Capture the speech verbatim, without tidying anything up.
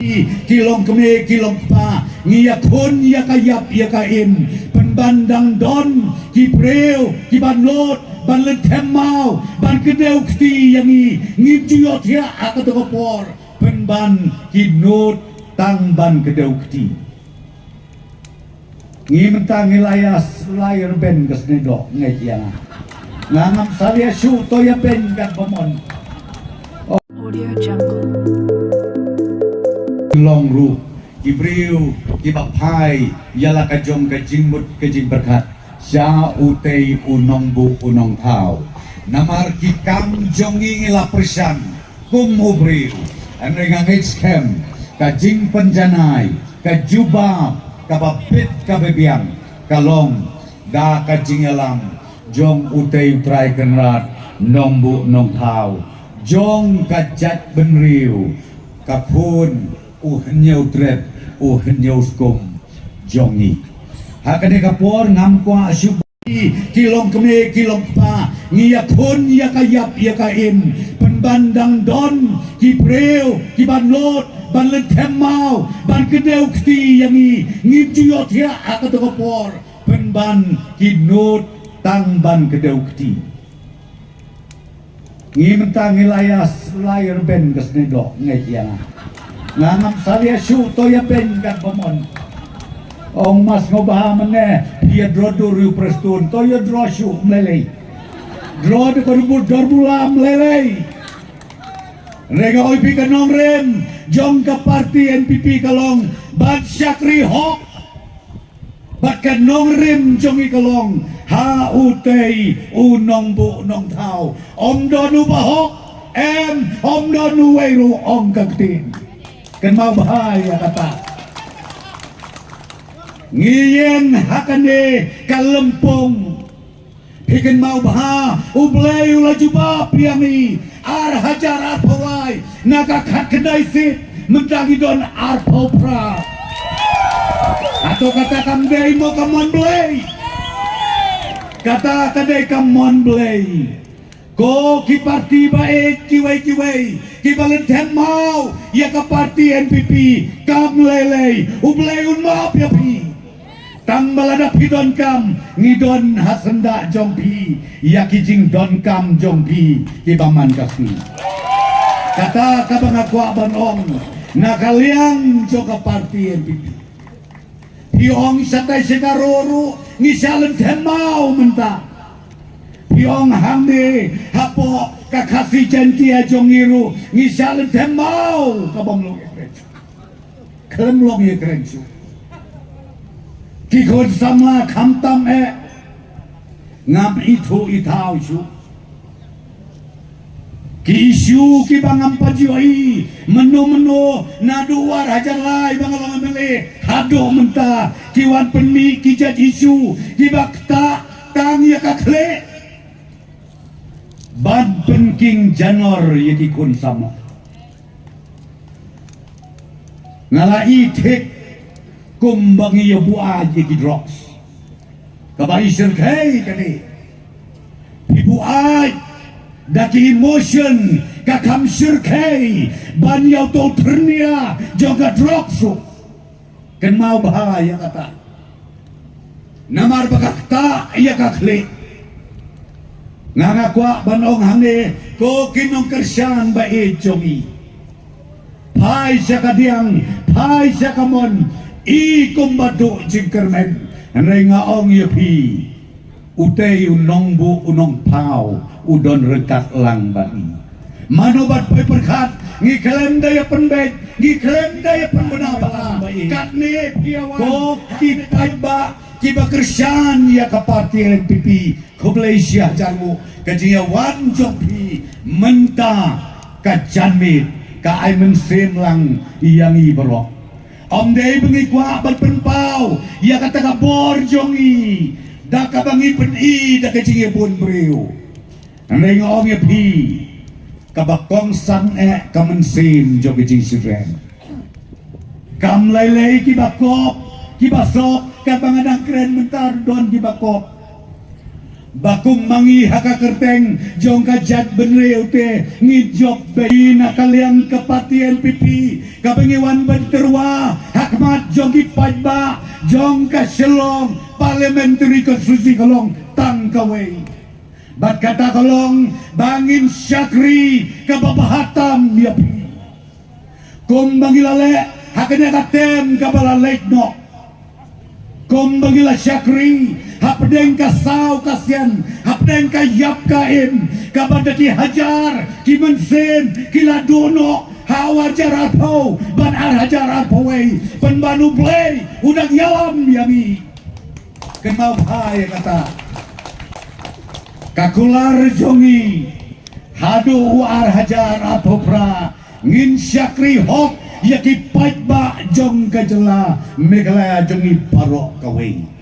Ki long kmie, ki long kpa, ngi ïakhun ïa ka ïap ïa ka im, pynban dang don ki briew kiba nud ban lynthem maw, ban kdew kti ïa ngi. Ngim ju ïohthiah ha kato ka por, pynban ki nud tang ban kdew kti. Ngi mynta ngi la ïa, la ïa rben ka snieh doh, ngi ïa nga. Nga ngam salia shuh, to ïa ben kat ba mon. Audio Jungle. Long ruh ki briew kiba phai ïa la ka jong ka jingmut ka jingpyrkhat sha utei u nongbuh u nongthaw. Namar ki kam jong ngi ngi la pyrshang kum u briew. Hynrei nga ngeit skhem ka jingpynjanai, ka jubab kaba bit kaba biang ka long da ka jingïalam jong utei u Trai Kynrad, nongbuh nongthaw jong ka jaitbynriew, ka khun u Hynñiewtrep, u Hynñiewskum jong ngi. Ha kane ka por ngam kwah shuh. Ki long kmie, ki long kpa, ngi ïakhun ïa ka ïap ïa ka im, pynban dang don ki briew kiba nud ban lynthem maw, ban kdew kti ïa ngi. Ngim ju ïohthiah ha kato ka por, pynban ki nud tang ban kdew kti. Ngi mynta ngi la ïa, la ïa rben ka snieh doh, ngi ïa nga. Nga ngam salia shuh, to ïa ben kat ba mon. Ong Mas Sngewbha mynne, phi ïa draw dur ïa u Prestone, to ïa draw shuh, ym lei lei. Draw da ka dur, dur bula, ym lei lei. Hynrei nga ong ïa phi, ka nongrim jong ka party N P P ka long ban shakri hok. Bad ka nongrim jong ngi ka long ha utei u nongbuh nongthaw. Ym don uba hok, em, ym don uwei ruh, ong ka ktien. Kynmaw bha ïa kata. Ngi ïeng ha kane ka lympung. Phi kynmaw bha, U Blei u la jubab ïa ngi, ar hajar arphew lai, na ka khatkhyndai seat, mynta ngi don arphew phra. Hato kata kam dei mo ka mon Blei? Kata ka dei ka mon Blei. Ko ki parti ba ïeit kiwei kiwei, kiba lynthem maw ïa ka parti N P P, kam lei lei, U Blei un map ïa phi. Tang ba lada phi donkam, ngi don ha syndah jong phi ïa ki jingdonkam jong phi kiba man ka sngi. Kata kaba nga kwah ban ong na ka liang jong ka parti N P P. Phi ong shatai sha ka ro ruh ngi shah lynthem maw mynta. Phi ong hangne hapoh ka Khasi Jaintia jong ngi ruh ngi shah lynthem maw, kaba ym long ïakren. Khlem long ïakren shuh. Ki khun samla khamtam eh ngam ithuh ithaw shuh. Ki issue kiba ngam pat ïohi mynno mynno naduh ar hajar lai ba nga long M L A haduh mynta, ki wan pynmih ki jait issue kiba ktah tang ïa ka khlieh ban pynking janor ïa ki khun samla. Nga la i thik kumba ngi ïa buaid ïa ki drugs. Kaba i shyrkhei kane. Phi buaid da ki emotion, ka kham shyrkhei ban ïa uto u thyrnia jong ka drugs ruh. Kynmaw bha ïa kata. Namar ba ka ktah ïa ka khlieh. Nga nga kwah ban ong hangne, ko ki nongkyrshan ba ïeit jong ngi. Phai sha ka diang, phai sha ka mon, i kumba duh jingkyrmen. Hynrei nga ong ïa phi, utei u nongbuh u nongthaw u don ryngkat lang bad ngi. Mano ban poi pyrkhat, ngi khlem da ïa pynbeit, ngi khlem da ïa pynbna ba. Katne phi ïa wan. Ko ki paidbah kiba kyrshan ïa ka parti N P P, khublei shihajar nguh, ka jingïawan jong phi mynta ka janmiet ka ai mynsiem lang ïa ngi baroh. Ym dei ba ngi kwah ban pynpaw ïa kata ka bor jong ngi da kaba ngi pyni da ka jingïabun briew. Hynrei nga ong ïa phi, kaba kongsan eh ka mynsiem jong ka jingshitrhem. Kam lei lei kiba kop, kiba sop, kaba nga dang kren mynta don kiba kop. Ba kum ma ngi ha ka kyrteng jong ka jaitbynriew te ngin jop beit na ka liang ka parti N P P kaba ngi wan ban tyrwa ha khmat jong ki paidbah jong ka Shillong Parliamentary Constituency ka long tang kawei. Bad kata ka long ba ngin shakri kaba bha tam ïa phi. Kumba ngi la leh ha kane ka term kaba la leit noh. Kumba ngi la shakri hapdeng ka saw ka sien, hapdeng ka ïap ka im, kaba da ki hajar ki mynsiem ki la duh noh ha u ar hajar arphew bad ar hajar arphew wei. Pynban U Blei u dang ïalam ïa ngi. Kynmaw bha ïa kata. Ka kular jong ngi haduh u ar hajar arphew phra ngin shakri hok ïa ki paidbah jong ka jylla Meghalaya jong ngi baroh kawei.